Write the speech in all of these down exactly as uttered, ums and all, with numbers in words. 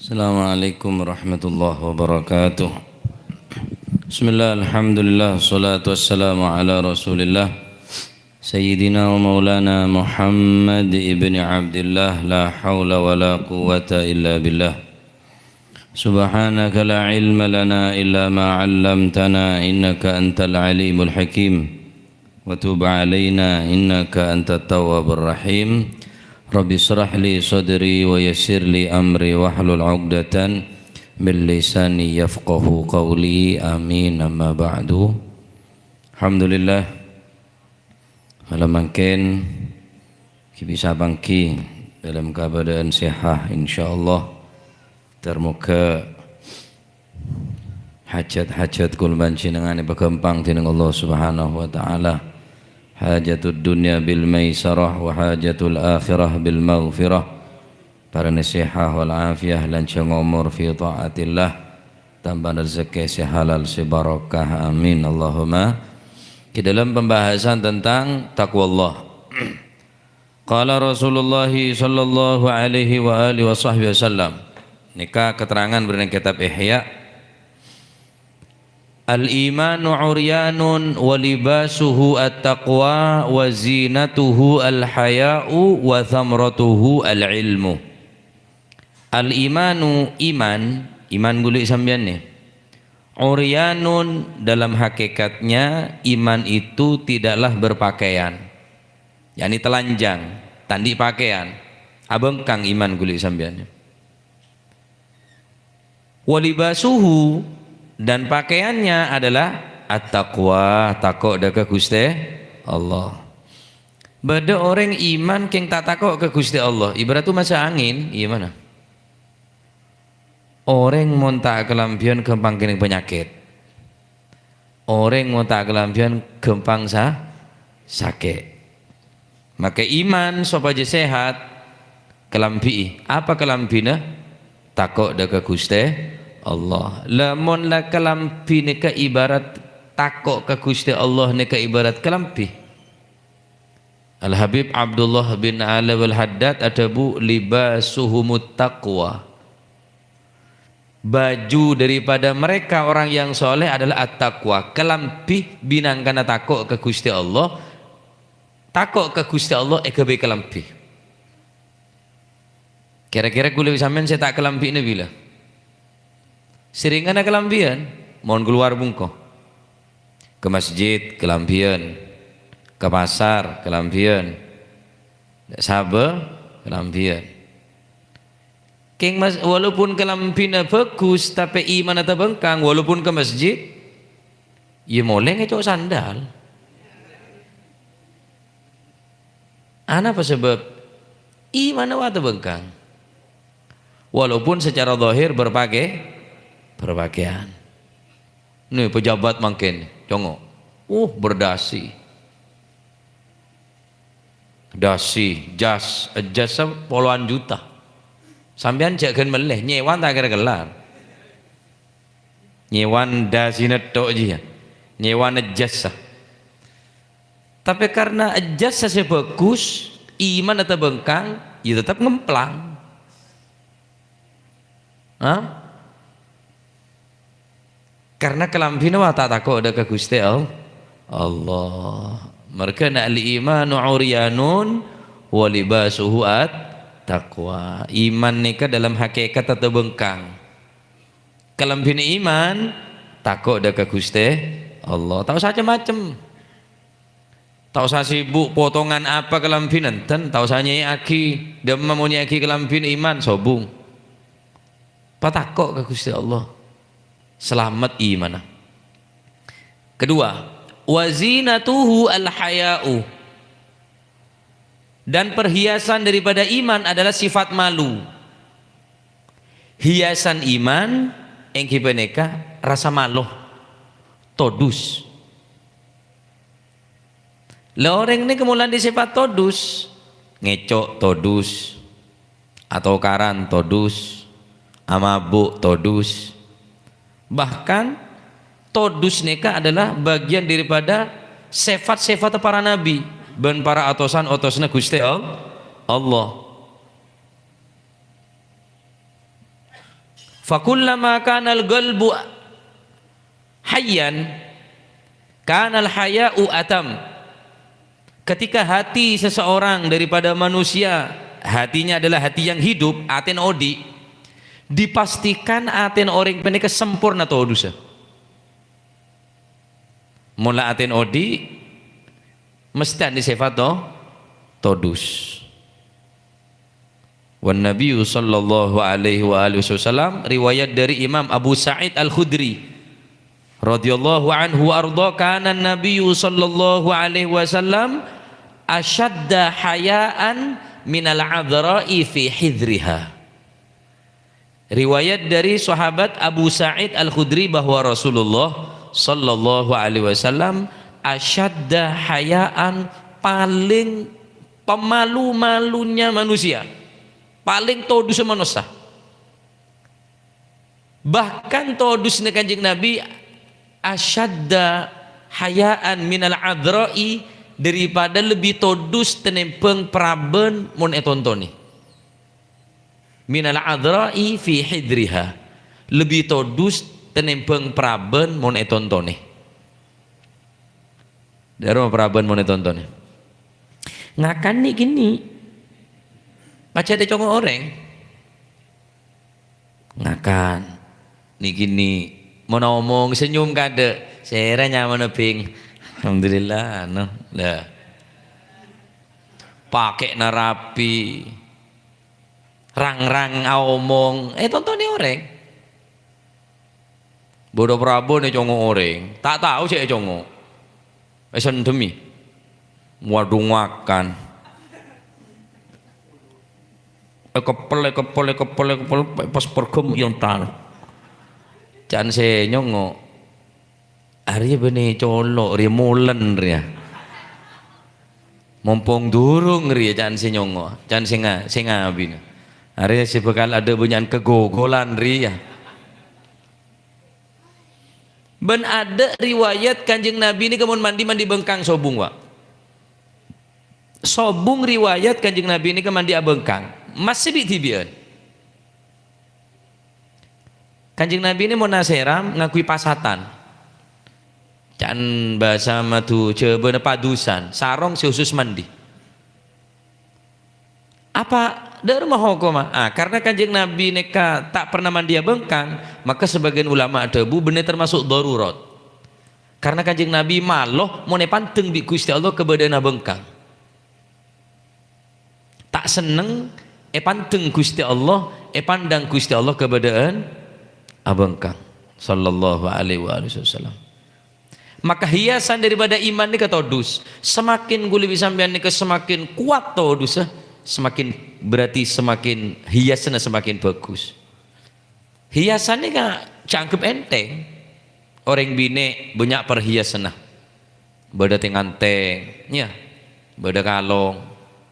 Assalamualaikum warahmatullahi wabarakatuh. Bismillah, alhamdulillah, salatu wassalamu ala rasulillah, sayyidina wa maulana Muhammad ibni Abdillah, la haula wa la quwwata illa billah. Subhanaka la ilma lana illa ma 'allamtana, innaka antal alimul hakim. Wa tub 'alaina, innaka antat tawwabur rahim. Rabbi shrah li sadri wa yassir li amri wahlul 'uqdatan min lisani yafqahu qawli. Amin. Amma ba'du. Alhamdulillah. Malem mangkèn ghi' bisa bhânggi dâlem kabâdâ'ân sèhat, insyaallah. Ter-moghâ hajat-hajat kaulâ panjhennengngan èpaghâmpang dèning Allah Subhanahu wa Ta'ala. Hajatud dunya bil maisarah wa hajatul akhirah bil maghfirah. Parèna sèhat wal afiyah, lanjhâng omor fi taatillah, tambâna rejhekkè sè halal sè barokah. Amin, Allahumma. Di dalam pembahasan tentang taqwallah. Qala Rasulullah sallallahu alaihi wa alihi wa sahbihi wasallam. Nèka keterangan bâdâ neng kitab Ihya. "Al-imanu 'uryanun wa libasuhu at-taqwa wa zinatuhu al-haya'u wa thamratuhu al-ilmu." Al-imanu, iman, iman ghulâ sampèyan nè. 'Uryanun, dalam hakikatnya iman itu tidaklah berpakaian. Yakni telanjang, ta' andi' pakaian. Abângkang iman ghulâ sampèyan nè. "Wa libasuhu," dan pakaiannya adalah at-taqwa, tako' dâ' ka Ghustè Allah. Bâdâ orèng iman kèng ta' tako' ka Ghustè Allah, ibarat tu masa angin, gimana? Orèng mon ta' kalambhiyân ghâmpang kènèng panyakèt. Orèng mon ta' kalambhiyân ghâmpang sa-, sakè'. Makè iman sopajâ sèhat, kalambhi'i. Apa kalambhina? Tako' dâ' ka Ghustè Allah. Lamon la kalambhi nèka ibarat tako' ka Ghustè Allah nèka ibarat kalambhi. Al-Habib Abdullah bin Alawiyil Haddad adhâbu, "Libasuhumut taqwa." Baju daripada mereka orang yang soleh adalah at-taqwa. Kalambhi bhârâmma tako' ka Ghustè Allah. Tako' ka Ghustè Allah èghâbây kalambhi. Kèra-kèra ghulâ sampèyan sè ta' kalambhi nè bilâ? Sèrèngnga kalambhiyân, mon kalowar bungko. Ka masjid, kalambhiyân. Ka pasar, kalambhiyân. Sabâ, kalambhiyân. Kèng mas-, walaupun kalambhina bhâghus, tapè imanna tabângkang, walaupun ka masjid, iyâ molè ngèco' sandal. Anapa sabâb? Imanna wa tabângkang. Walaupun secara zahir berpakè-, berpakaian. Nè, pejabat mangkèn, congo'. Uh, berdasi. Dasi, jas, jas polowan juta. Sampèyan jhâ' ghân mellè, nyèwan ta' kèra kellar. Nyèwan dasina tho' jiyâ. Nyèwan ejjhâssa. Tapè karna ejjhâssa sè bhâghus, imanna tabângkang, iyâ tettep ngemplang. Ha? Karna kalambhina wa ta' tako' dâ' ka Ghustè All-, Allah. Marghâna al-imanu 'uryanun wa libasuhu at-taqwa. Iman nèka dalam hakikat tabângkang. Kalambhina iman, tako' dâ' ka Ghustè Allah. Ta' osa cem-macem. Ta' osa sibuk potongan apa kalambhina, enten. Ta' osa nyè'aghi. Dâmma mon nyè'aghi kalambhina iman, sobung. Patako' ka Ghustè Allah. Salamet imanna. Kedua, "Wa zinatuhu al-haya'u." Dan perhiasan daripada iman adalah sifat malu. Hiasan iman èngghi panèka rasa malo, todus. La orèng nèka mon la andi' sifat todus, ngèco' todus, atokaran todus, amabuk todus. Bahkan, todus nèka adalah bagian daripada sifat-sifat para nabi bân para otosan-otosna Ghustè All-, Allah. "Fakullama kanal qalbu hayyan, kanal haya'u atam." Ketika hati seseorang daripada manusia, hatinya adalah hati yang hidup, atèna odi', dipastikan atèna orèng panèka samporna todusa. Mon la atèna odi', mestè andi' sèfat to-, todus. Wan Nabiyyu sallallahu alaihi wa alihi wasallam, riwayat dari Imam Abu Sa'id Al-Khudri radhiyallahu anhu wa ardha, kana Nabiyyu sallallahu alaihi wasallam asyadda haya'an minal adra'i fi hidriha. Riwayat dari sahabat Abu Sa'id Al-Khudri bahwa Rasulullah sallallahu alaihi wasallam asyadda haya'an, paling pemalu-malunya manusia, paling todusnya manossa. Bahkan todusnya Kanjeng Nabi asyadda haya'an minal adra'i, daripada lebih todus tenimbang paraban mon ètontonè. Minal adra'i fi hidriha, lebih todus tenimbang paraban mon ètontonè. Dâ'remma paraban mon ètontonè. Ngakan nè' kènè'. Pajhât ècongo' orèng. Ngakan. Nè' kènè'. Mon omong senyum kadâ'. Sèra nyamana, Bhing? Alhamdulillah, anu. Lah. Pakè'na rapi. Rang-rang aomong. Ètontonè orèng. Bâdâ paraban ècongo' orèng, ta' tao sè ècongo'. Èsendhemè. Waduh, ngakan. Èkeppel, èkeppel, èkeppel, èkeppel, pas pèrghâmmi èntar. Can sè nyongo'. Arèya bânnè colo', rèya molen rèya. Mompong durung rèya can sè nyongo', can sè nga-, sè ngabinah. Arèya sè bhâkal adâ' bânnya'an kagogolan rèya. Bân adâ' riwayat Kanjeng Nabi nèka mon mandi, mandi bengkang sobung, wa'. Sobung riwayat Kanjeng Nabi nèka mandi abengkang. Massè bi'-dhibi'ân. Kanjeng Nabi nè mon asèram ngangghuy pasatan. Ca'na bhâsa Madhu-, Jhâbâna padusan, sarong sè khusus mandi. Apa dâ'remma hokomma? Ah, karna Kanjeng Nabi nèka ta' pernah mandi abengkang, maka sebagian ulama adhâbu bânnè termasuk darurat. Karna Kanjeng Nabi malo mon èpandeng bi' Ghustè Allah kabâdâ'ânna abengkang. Ta' senneng èpandeng Ghustè Allah, èpandang Ghustè Allah kabâdâ'ân abengkang. Sallallahu alaihi wa alihi wasallam. Maka hiasan daripada iman nèka todus. Semakin ghulâ bi' sampèyan nèka semakin kuat todussa, semakin, berarti semakin hiasanna semakin bagus. Hiasan nèka ca'na anggep ènthèng. Orèng binè' bânnya' parhiasanna. Bâdâ tèng-antèng, yâ. Bâdâ kalong,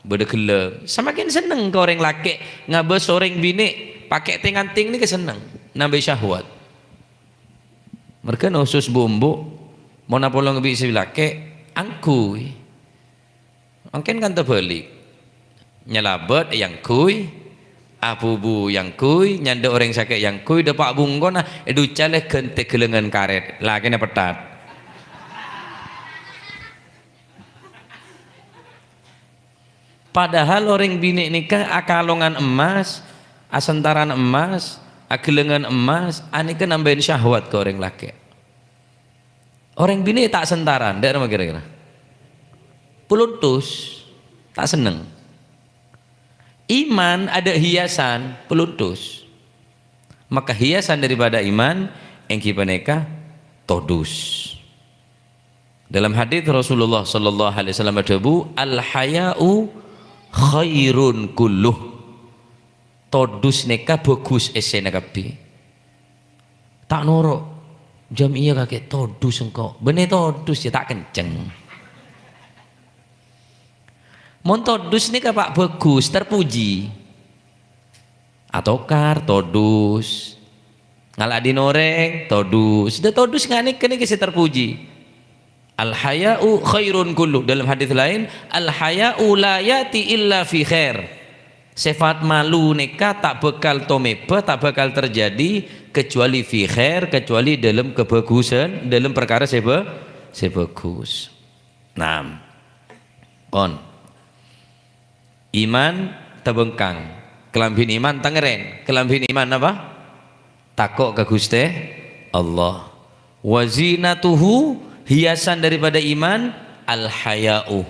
bâdâ ghellâng. Semakin senneng ka orèng lakè' ngabâs orèng binè' pakè' tèng-antèng nèka senneng, nambâi syahwat. Marghâ khusus bu-embu, mon apolong bi' sè lakè', angghuy. Mangkèn kan terbalik. Nyalabât èyangghuy, abubu èyangghuy, nyandhâ orèng sakè' èyangghuy, dâpa' bungkona, èducalè ghântè ghellângan karèt, lakèna petthat. Padahal orèng binè' nèka akalongan emmas, asentaran emmas, aghellângan emmas, anèka nambâi syahwat ka orèng lakè'. Orèng binè' ta' sentaran, dâ'remma kèra-kèra? Peluntus, ta' senneng. Iman adâ' hiasan, peluntus. Maka hiasan daripada iman èngghi panèka todus. Dalam hadits Rasulullah sallallahu alaihi wasallam adhâbu, "Al-haya'u khairun kulluh." Todus nèka bhâghus èssèna kabbhi. Ta' noro'. Jam iyâ kakè todus engko'. Bânnè todus yâ ta' kenceng. Mon todus nèka, Pak, bhâghus, terpuji. Atokar, todus. Ngala' dhin orèng, todus. Dâ' todus nga' nèka nèka sè terpuji. "Al-haya'u khairun kullu." Dalam hadits laèn, "Al-haya'u la ya'ti illa fi khair." Sèfat malu nèka ta' bhâkal tomèbâ, ta' bhâkal terjadi kecuali fi khair, kecuali dâlem kabhâghusân, dâlem parkara sè bhâ-, sè bhâghus. Naam. Kon. Iman tabengkang. Kalambhina iman tangèrèn. Kalambhina iman napa? Tako' ka Ghustè Allah. Wa zinatuhu, hiasan daripada iman, al-haya'u.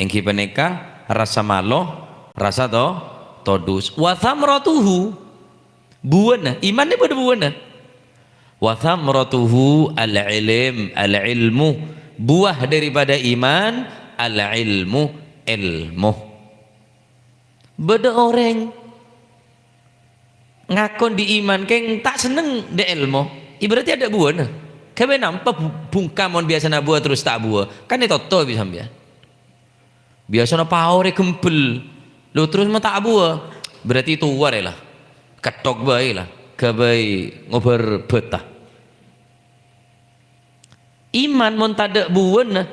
Èngghi panèka rasa malo, rasa to-, todus. Wa thamratuhu, buwâna, iman nè padâ buwâna. Wa thamratuhu al-ilm, al-ilmu. Buah daripada iman, al-ilmu, èlmo. Bâdâ orèng ngakon dhi' iman, kèng ta' senneng dhi' èlmo, ya berarti adâ' buwâna. Ghâbây nampa bu-, bungka mon biyasana buwâ terros ta' buwâ? Kan ètoto bi' sampèyan. Biyasana paorè ghembel, lo terros ma' ta' buwâ, berarti towa rè la. Ketthok bhâi la, ghâbây ngobâr bhâta. Iman mon tadâ' buwâna,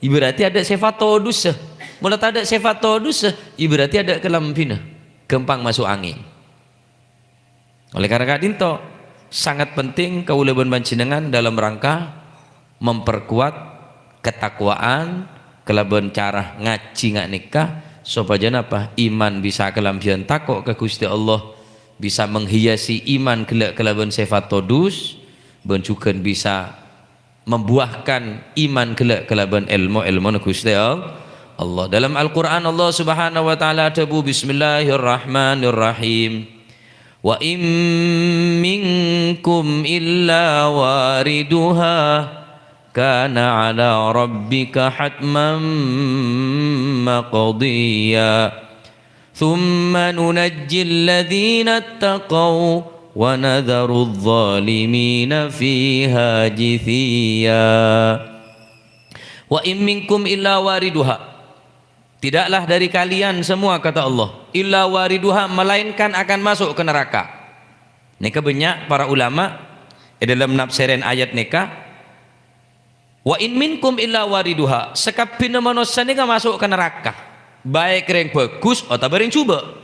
ya berarti adâ' sèfat todussa. Mon la tadâ' sèfat todussa, ya berarti adâ' kalambhina. Ghâmpang maso' angèn. Oleh karena ka'dinto, sangat penting kaulâ bân panjhennengngan dalam rangka memperkuat ketakwaan kalabân cara ngajhi nga' nèka, sopajâ napa? Iman bisa kalambhiyân tako' ka Ghustè Allah, bisa menghiasi iman ghellâ' kalabân sèfat todus, bân jhughân bisa membuahkan iman ghellâ' kalabân èlmo-èlmona Ghustè All-, Allah. Dalam Al-Qur'an, Allah Subhanahu wa Ta'ala adhâbu, "Bismillahirrahmanirrahim. Wa in minkum illa wariduha, kana 'ala rabbika hatman maqdiyya." "Tsumma nunajjil ladzina ittaqau wa nadharudz dzalimina fiha jitsiyya." "Wa in minkum illa wariduha." Tidaklah dari kalian semua, kata Allah, "illa wariduha," melainkan akan masuk ke neraka. Nèka bânnya' para ulama è dâlem nafsèrèn ayat nèka, "Wa in minkum illa wariduha," sakabbhiyânna manossa nèka maso' ka naraka, baik rèng bhâghus otabâ rèng jhubâ'.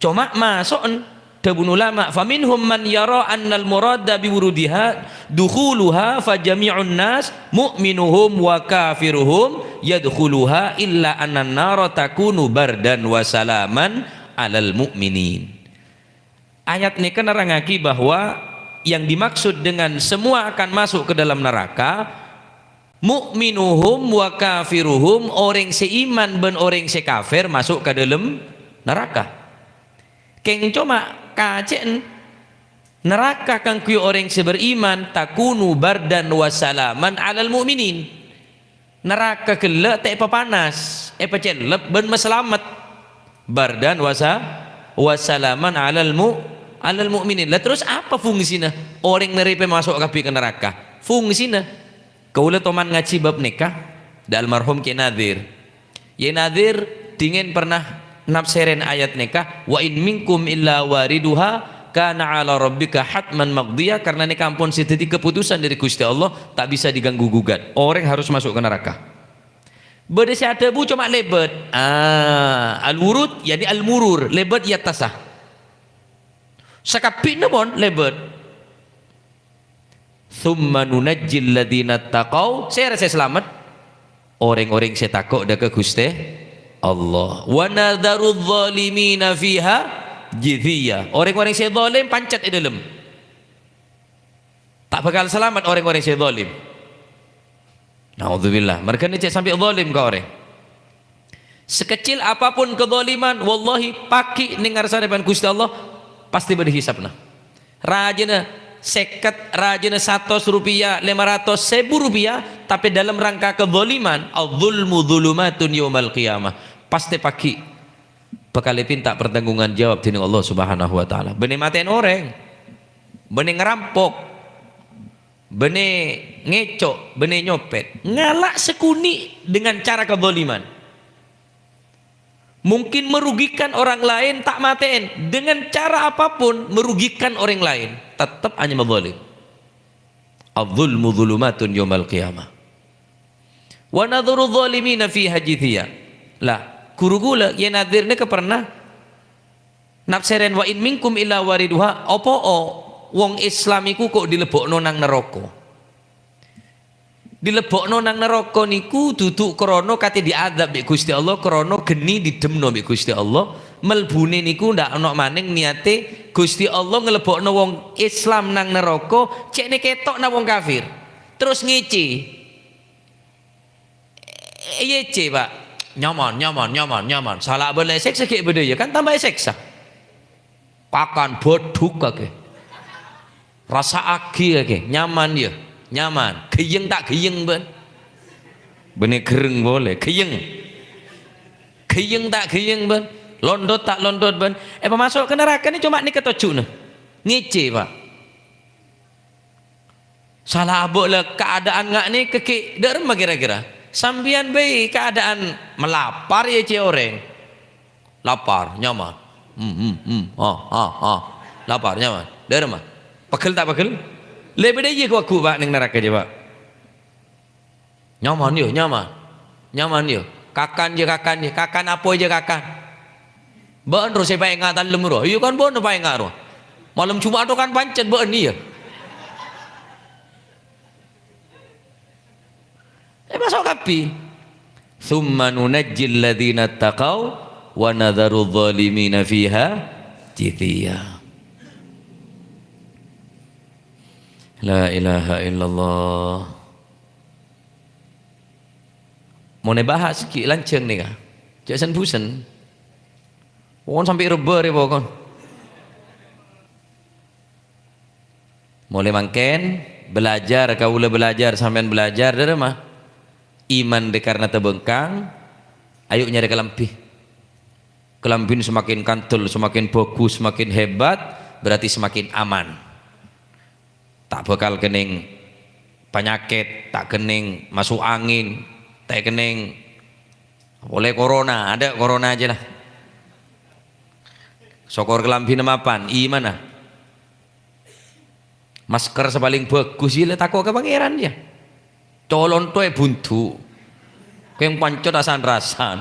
Coma maso'en, dhâbuna ulama, "Faminhum man yara annal murada biwurudiha dukhuluha fa jami'un nas mu'minuhum wa kafiruhum yadkhuluha illa annan nara takunu bardan wa salaman alal mu'minin." Ayat nèka nerrangngaghi bahwa yang dimaksud dengan semua akan masuk ke dalam neraka, mu'minuhum wa kafiruhum, orèng sè iman bân orèng sè kafir maso' ka dâlem naraka. Kèng coma kacè'en, naraka kaangghuy orèng sè beriman, takunu bardan wa salaman alal mu'minin. Naraka ghellâ' ta' èpapanas, èpacellep bân masalamet. Bardan wa sa-, wa salaman alal mu-, alal mu'minin. Lah terros apa fungsina orèng narèpa maso' kabbhi ka naraka? Fungsina, kaulâ toman ngajhi bab nèka dâ' almarhum Kè Nadir. Yè Nadir, dhingèn pernah nafsèrèn ayat nèka, "Wa in minkum illa wariduha kana 'ala rabbika hatman maqdiyya," karena nèka ampon sè dhâddhi keputusan dâri Ghustè Allah, ta' bisa diganggu gugat. Orèng harus maso' ka naraka. Bâdâ sè adhâbu coma lèbât. Ah, al-wurud, yani al-murur, lèbât è attassa. Sakabbhiyânna mon lèbât. "Tsumma nunajjil ladzina taqau," sèra sè salamet? Orèng-orèng sè tako' dâ' ka Ghustè Allah. "Wa nadharudz dzalimina fiha jitsiyya." Orèng-orèng sè zalim pancèt è dâlem. Ta' bhâkal salamet orèng-orèng sè zalim. Naudzubillah. Marghâna cè' sampè' zalim ka orèng. Sekecil apapun kezaliman, wallahi, pagghi' neng ngarsana bân Ghustè Allah, pastè bâdâ hisabna. Rajâna sèket, rajâna satos rupiah, lèma ratos, sèbu rupiah, tapè dâlem rangka kezaliman, adz-dzulmu dzulumatun yaumal qiyamah. Pastè pagghi' bhâkal èpènta' pertanggungjawaban dâri Allah Subhanahu wa Ta'ala. Bânnè matè'èn orèng, bânnè ngarampok, bânnè ngèco', bânnè nyopèt, ngala' sakonè' dengan cara kezaliman. Mungkin merugikan orang lain, ta' matè'èn. Dengan cara apapun merugikan orang lain, tettep anyama zalim. Adz-dzulmu dzulumatun yaumal qiyamah. "Wa nadharudz dzalimina fiha jitsiyya." Lah, Ghuru kaulâ, Kèyaè Nadir nèka pernah nafsèrèn, "Wa in minkum illa wariduha," apa o-, wong Islam iku kok dilebokno nang naraka? Dilebokno nang naraka niku dudu krana katè diadhab bi' Ghustè Allah, krana ghenni didhemno bi' Ghustè Allah. Melbunè niku ndak ana manèng niyatè Ghustè Allah nglebokno wong Islam nang naraka, cè'na kèto'na wong kafir. Terros ngècè. Èècè, Pak. Nyaman, nyaman, nyaman, nyaman. Sala abâ' la èsèksa ghi' bâdâ, yâ kan, tamba èsèksa. Kakan bâdhuk kakè. Rassa'aghi kakè. Nyaman, yâ? Nyaman. Ghâyyeng ta' ghâyyeng, bân? Bânnè gherreng polè. Ghâyyeng. Ghâyyeng ta' ghâyyeng, bân? Londot ta' londot, bân? Èpamaso' ka naraka nè coma nèka tojjhuna. Ngècè, Pak. Sala abâ' la kaadaan nga' nèka ghi' dâ' remma kèra-kèra? Sampèyan bhâi kaadaan malapar èècè orèng. Lapar, nyaman. Hmm, hmm, hmm. Ha, ha, ha. Lapar, nyaman. Dâ' remma? Pegghel ta' pegghel? Lè bâdâ iyâ ghu-, ghu-, Pak, neng naraka jâ, Pak. Nyaman, yâ, nyaman. Nyaman, yâ. Kakan, yâ, kakan, yâ. Kakan apa jâ kakan? Bâ'en ro sè paènga' tallem ro. Iyâ kan bâ'en paènga' ro. Malem Jumat ro kan pancèn bâ'en, iyâ. Èpamaso' kabbhi. "Tsumma nunajjil ladzina taqau wa nadzarudz dzalimina fiha jithiya." La ilaha illallah. Mon èbahas ghi' lanjhâng nèka. Jhâ' sen-bhusen. Pokon sampè' rebbhâ rè pokon. Molaè mangkèn, belajar, kaulâ belajar, sampèyan belajar, dâ' remma? Iman dâ' karna tabângkang, ayo nyarè kalambhi. Kalambhina semakin kanthel, semakin bagus, semakin hebat, berarti semakin aman. Ta' bhâkal kennèng panyakèt, ta' kennèng maso' angèn, ta' kennèng polè corona, adâ' corona jâ la. Sokor kalambhina mapan, imanna. Masker sè palèng bagus, iyâ la tako' ka Pangèran, yâ. Colonto è bundu'. Kèng panca rasan-rasan.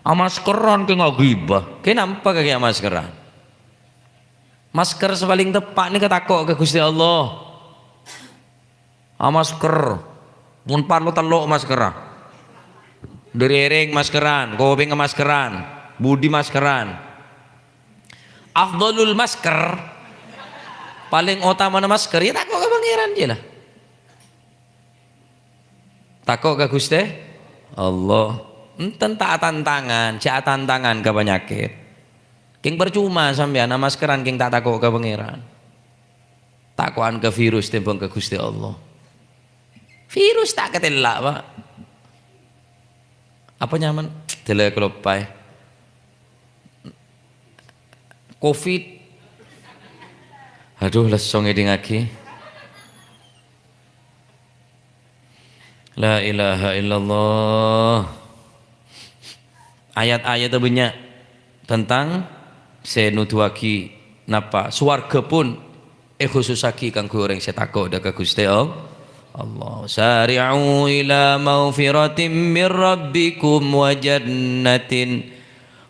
Amaskeran kèng aghibâ. Kèng nampa kakè amaskeran. Masker sè palèng teppa' nèka tako' ka Ghustè Allah. Amasker. Mon parlo tello' maskerra. Dâri èrèng maskeran, kopèng maskeran, budi maskeran. Afdhalul masker, palèng otamana masker, yâ tako' ka Pangèran jâ la. Tako' ka Ghustè Allah. Enten ta' atantangan, jhâ' atantangan ka panyakèt. Kèng parcoma sampèyan amaskeran kèng ta' tako' ka Pangèran. Tako'an ka virus tèmbhâng ka Ghustè Allah. Virus ta' katella', Pak. Apa nyamana? Dâlâ kaloppaè. Covid. Aduh, lesso ngèdingngaghi. La ilaha illallah. Ayat-ayat bânnya' tentang sè nuduwaghi napa sowarghâ pon èkhususaghi kaangghuy orèng sè tako' dâ' ka Ghustè All-, Allah. "Sari'u ila maghfiratin mir rabbikum wa jannatin,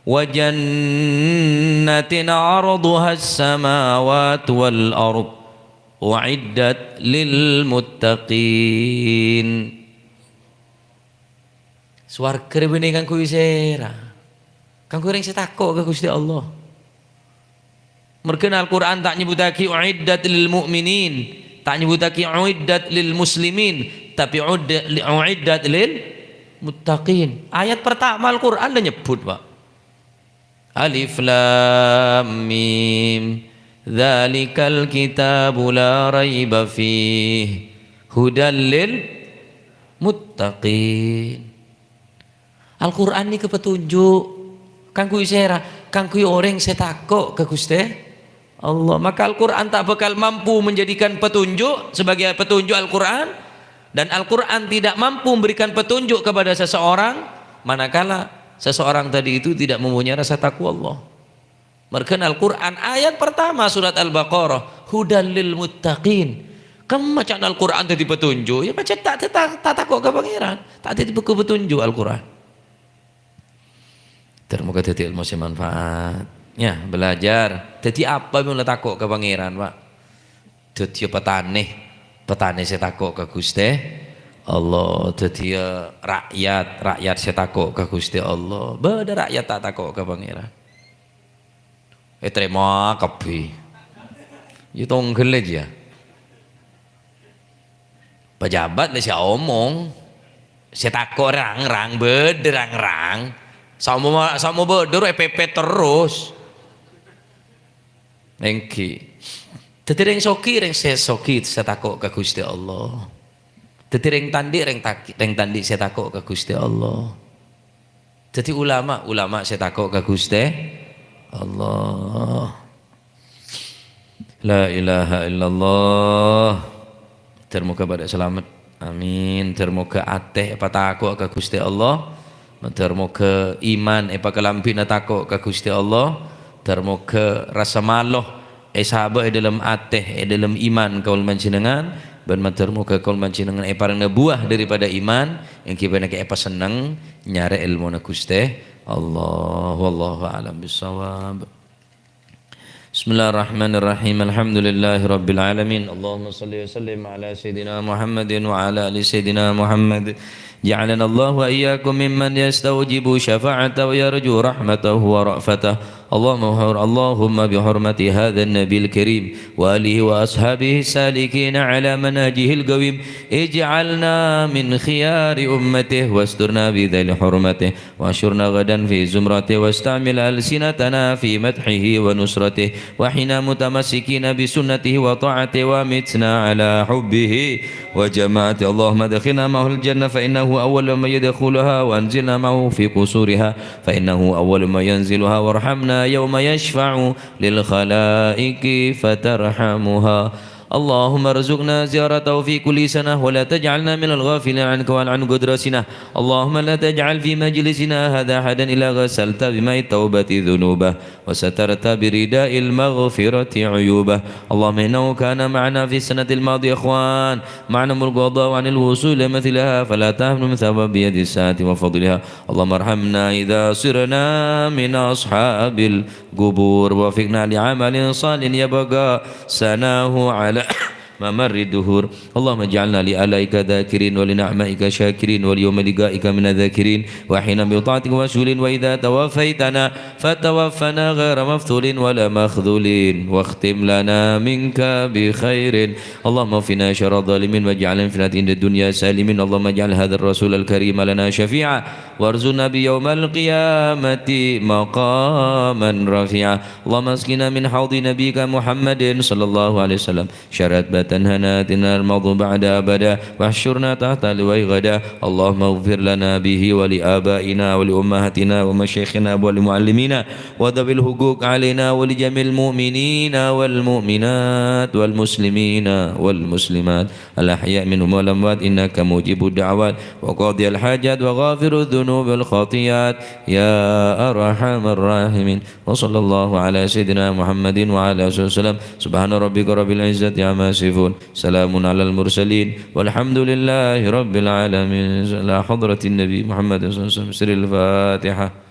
wa jannatin 'arduhas samawati wal ard." U'iddat lil muttaqin. Sowarghâ rè bânnè kaangghuy sèra? Kaangghuy orèng sè tako' ka Ghustè Allah. Merghâna Al-Qur'an ta' nyebbhuttaghi u'iddat lil mu'minin, ta' nyebbhuttaghi u'iddat lil muslimin, tapè u'idda-, u'iddat lil muttaqin. Ayat pertama Al-Qur'an la nyebbhut, Pak. Alif Lam Mim. Dzalikal kitabu la raiba fih. Hudal lil muttaqin. Al-Qur'an nèka petunjuk. Kaangghuy sèra? Kaangghuy orèng sè tako' ka Ghustè Allah. Maka Al-Qur'an ta' bhâkal mampu menjadikan petunjuk sebagai petunjuk Al-Qur'an, dan Al-Qur'an tidak mampu memberikan petunjuk kepada seseorang manakala seseorang tadi itu tidak mempunyai rasa takwa Allah. Merghâna Al-Qur'an ayat pertama surat Al-Baqarah, "Hudal lil muttaqin." Kemma ca'na Al-Qur'an dhâddhi petunjuk, yâ pajhât ta', ta', ta' tako' ka Pangèran, ta' dhâddhi buku petunjuk Al-Qur'an. Ter-, moga dhâddhi èlmo sè manfaat. Ya, belajar. Dhâddhi apa mè' la tako' ka Pangèran, Pak? Dhâddhiyâ patanè, patanè sè tako' ka Ghustè Allah. Dhâddhiyâ ra'yat, ra'yat sè tako' ka Ghustè Allah. Bâdâ ra'yat ta' tako' ka Pangèran. Ètarèma kabbhi. Yâ tongghel jiyâ. Pejabat la sè omong. Sè tako' rang-rang, bâdâ rang-rang. Samo, samo bâdâ ro èpèpèt terros. Èngghi. Dhâddhi rèng soghi, rèng sè soghi sè tako' ka Ghustè Allah. Dhâddhi rèng tandhi', rèng taki-, rèng tandhi' sè tako' ka Ghustè Allah. Dhâddhi ulama, ulama sè tako' ka Ghustè Allah. La ilaha illallah. Ter-moga padâ salamet. Amin. Ter-moga atè èpatako'a ka Ghustè Allah. Ter-moga iman èpakalambhina tako' ka Ghustè Allah. Ter-moga rasa malo èsabâ' è dâlem atè, è dâlem iman kaulâ panjhennengngan. Bân ter-moga kaulâ panjhennengngan èparèngana buwâ dâripada iman, èngghi panèka èpasenneng nyarè èlmona Ghustè Allah. Wallahu a'lam bissawab. بسم الله الرحمن الرحيم. الحمد لله رب العالمين. اللهم صل وسلم على سيدنا محمد وعلى آل سيدنا محمد. جعلنا الله وإياكم ممن يستوجب شفاعته ويرجو رحمته ورأفته. اللهم حر-، اللهم بحرمة هذا النبي الكريم وآله وأصحابه السالكين على منهجه القويم، اجعلنا من خيار أمته واسترنا بذيل حرمته. واحشرنا غدا في زمرته واستعمل ألسنتنا في مدحه ونصرته، وأحينا متمسكين بسنته وطاعته وأمتنا على حبه وجماعته. اللهم أدخلنا معه الجنة فإنه أول من يدخلها، وأنزلنا معه في قصورها فإنه أول من ينزلها، وارحمنا يوم يشفع للخلائق فترحمها. اللهم ارزقنا زيارته في كل سنة ولا تجعلنا من الغافلين عنك وعن قدرتنا. اللهم لا تجعل في مجلسنا هذا أحدا إلا غسلت بماء التوبة ذنوبه وسترت برداء المغفرة عيوبه. اللهم إنه كان معنا في السنة الماضية إخوان معنا القضاء عن الوصول إلى مثلها فلا تحرمنا من ثواب هذه الساعة وفضلها. اللهم ارحمنا إذا صرنا من أصحاب القبور ووفقنا لعمل صالح يبقى ثناؤه على ممر الدهور. اللهم اجعلنا لآلائك ذاكرين ولنعمائك شاكرين وليوم لقائك من الذاكرين وحين بطاعتك مشغولين وإذا توفيتنا فتوفنا غير مفتونين ولا مخذولين واختم لنا منك بخير. اللهم اكفنا شر الظالمين واجعلنا في الدنيا سالمين. اللهم اجعل هذا الرسول الكريم لنا شفيعا وارزقنا به يوم القيامة مقاما رفيعا. اللهم اسقنا من حوض نبيك محمد صلى الله عليه وسلم شربة هنيئة لا نظمأ بعدها أبدا، واحشرنا تحت لواء غدا. اللهم اغفر لنا به ولآبائنا ولأمهاتنا ومشايخنا ولمعلمينا وذوي الحقوق علينا ولجميع المؤمنين والمؤمنات والمسلمين والمسلمات الأحياء منهم والأموات إنك مجيب الدعوات وقاضي الحاجات وغافر الذنوب والخطيئات يا أرحم الراحمين. وصلى الله على سيدنا محمد وعلى آله وسلم. سبحان ربك رب العزة عما يصفون. سلام على المرسلين. والحمد لله رب العالمين. إلى حضرة النبي محمد صلى الله عليه وسلم. سر الفاتحة.